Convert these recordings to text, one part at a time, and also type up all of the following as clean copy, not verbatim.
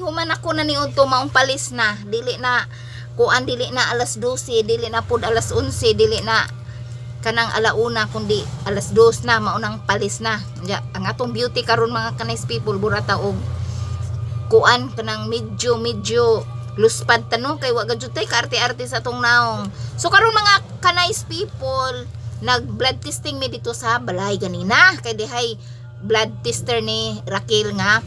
Human ako na niudto, maong palis na. Dili na kuan, dili na alas 12, dili na pud alas 11, dili na kanang alauna, kundi alas 2 na maunang palis na. Ya, ang atong beauty karon, mga ka-nice people, burata og kuan, kanang medyo medyo luspad tanong kay wa gajud tay kaarte-arte sa atong naong. So karon, mga ka-nice people, nag blood testing mi dito sa balay ganina kay dihay blood tester ni Raquel nga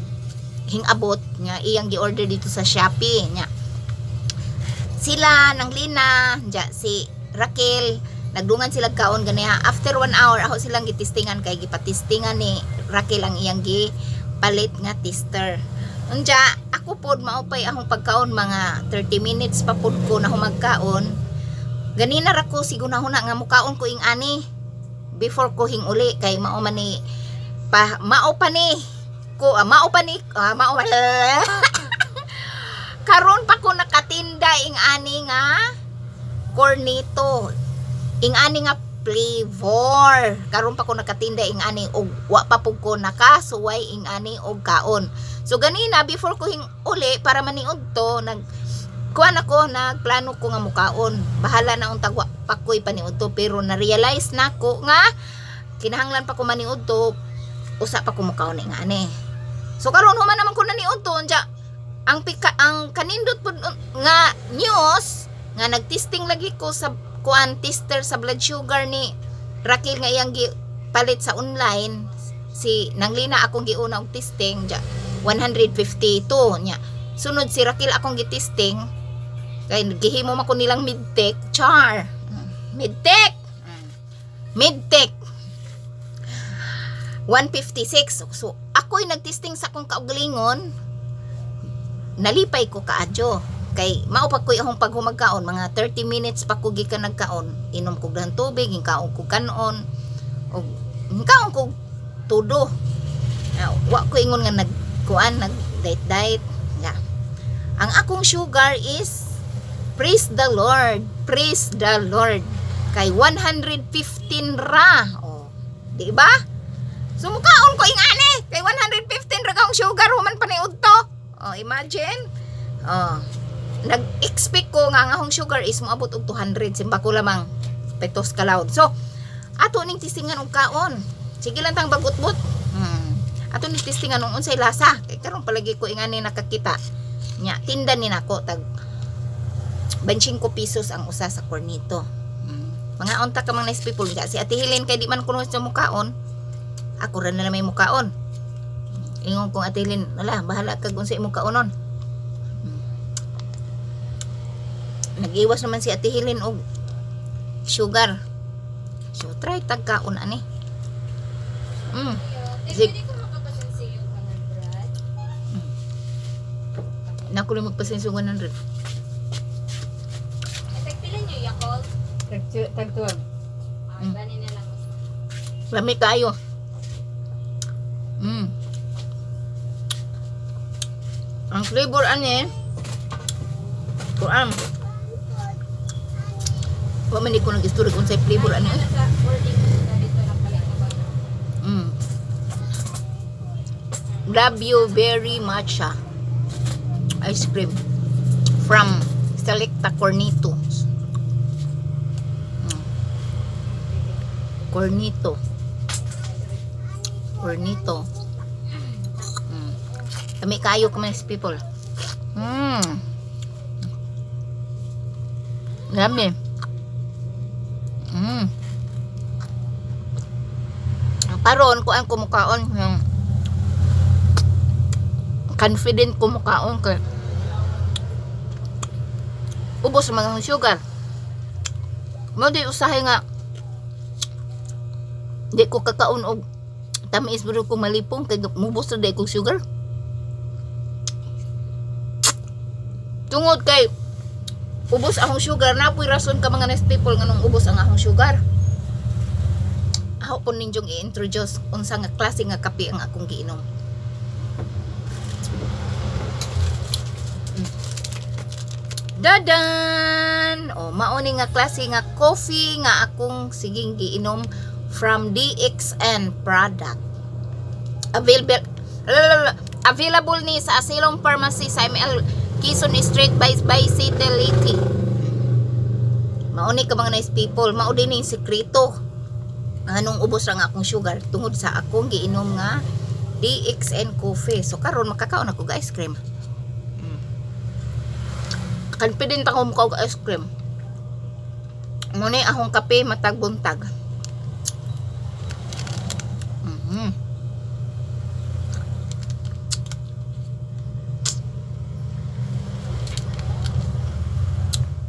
hingabot nga iyang gi-order dito sa Shopee nya. Sila nang Lina ja, si Raquel, nagdungan sila kaon ganiha. After one hour, ako silang gitestingan kay gipatestingan ni Raquel ang iyang gi palit nga tester. Unja ako pod, maupay akong pagkaon, mga 30 minutes pa pod ko na humagkaon. Ganina ra ko siguna-huna nga mukaon ko ing ani before ko hinguli kay mao man ni pa, mao pa ni ko, mao pa ni, mao pa karon pa ko nakatinda ing ani nga cornito, ing ani nga flavor. Karon pa ko nakatinda ing ani og wa pa pud ko nakasuway ing ani og kaon. So ganina, before ko hing uli para maniud to, nag kuan ako, nagplano ko nga mukaon, bahala na untag wa pa ko'y paniud to. Pero na-realize na ko nga kinahanglan pa ko maniud to, usa pa ko mukaon ing ani. So karon, human naman ko naniud to, unja ang pika, ang kanindot pud nga news nga nagtesting lagi ko sa kuan, tester sa blood sugar ni Raquel nga iyang gi palit sa online. Si nang Lina akong giuna og testing ja, 152 nya. Sunod si Raquel akong gitesting kay gihimo man ko nilang midtech, char, midtech, midtech, 156. So ako'y nagtesting sa akong kaugalingon, nalipay ko kaadyo kay mao pa ko'y akong paghumagkaon, mga 30 minutes pa ko gikan nagkaon, inom ko dahan tubig, hingkaon ko kanon og hingkaon ko tudo. Wa ko ingon nga nagkuan, nag diet diet. Yeah. Ang akong sugar is, praise the Lord, praise the Lord, kay 115 ra. Oh, di ba? So mukaon ko ingani kay 115 ra kang sugar human pa ni udto. Oh, imagine. Oh, nag-expect ko nga ang akong sugar is moabot og 200, simba ko lamang petos kalawod. So ato ning tistingan og kaon. Sige lang tang bagot-bot. Ato ning tistingan og unsay lasa kay karon palagi ko ingani nakakita. Nya tinda ni nako tag 25 pesos ang usa sa cornito. Mga unta ka, mga nice people. Nga si Ate Helen kay di man kuno sa mukaon. Ako ra na lang may mukaon. Ingon kong Ate Helen, "Wala, bahala kag unsa imong kaonon." Nag-iwas naman si Ate Helen og sugar. So try tag kaon ani. Pwede ko makapasensya yung 100. Nako lang magpasensya 100. Eh, tagpila nyo, Yakult? Tag 12. Ah, bani na lang. Lami kayo. Ang flavor ani kuan. Wa man ni ko nag-istorya kung unsay flavor ani. Nasa boarding na dito lang pala ito ba? Love you very much ah. Ice cream from Selecta Cornito. Cornito. Cornito. Kami kayo ka, people. Yummy. Karon kuan ko mukaon yung confident ko mukaon kay ubos ang mga sugar. Mo di usahay nga di ko kakaon og tamis bro ko malipong kay mubos ra di kog sugar. Tungod kay ubos akong sugar na po'y rason ka, mga nice people, nganong ubos ang akong sugar. Ako po ninyong i-introduce unsa nga klase nga kape ang akong giinom. Dadan! O, mao ni nga klase nga coffee nga akong siging giinom from DXN product. Available Available ni sa Asilong Pharmacy sa ML Quezon Street by City Leyte. Mauni ka, mga nice people, mao din ning sekreto. Anong ubos ra nga akong sugar tungod sa akong giinom nga DXN coffee. So karon makakaon ako og ice cream. Confident ako mo og ice cream. Muna akong kape matag buntag.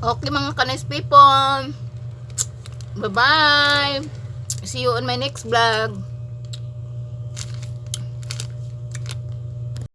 Okay, mga ka-nice people. Bye-bye. See you on my next vlog.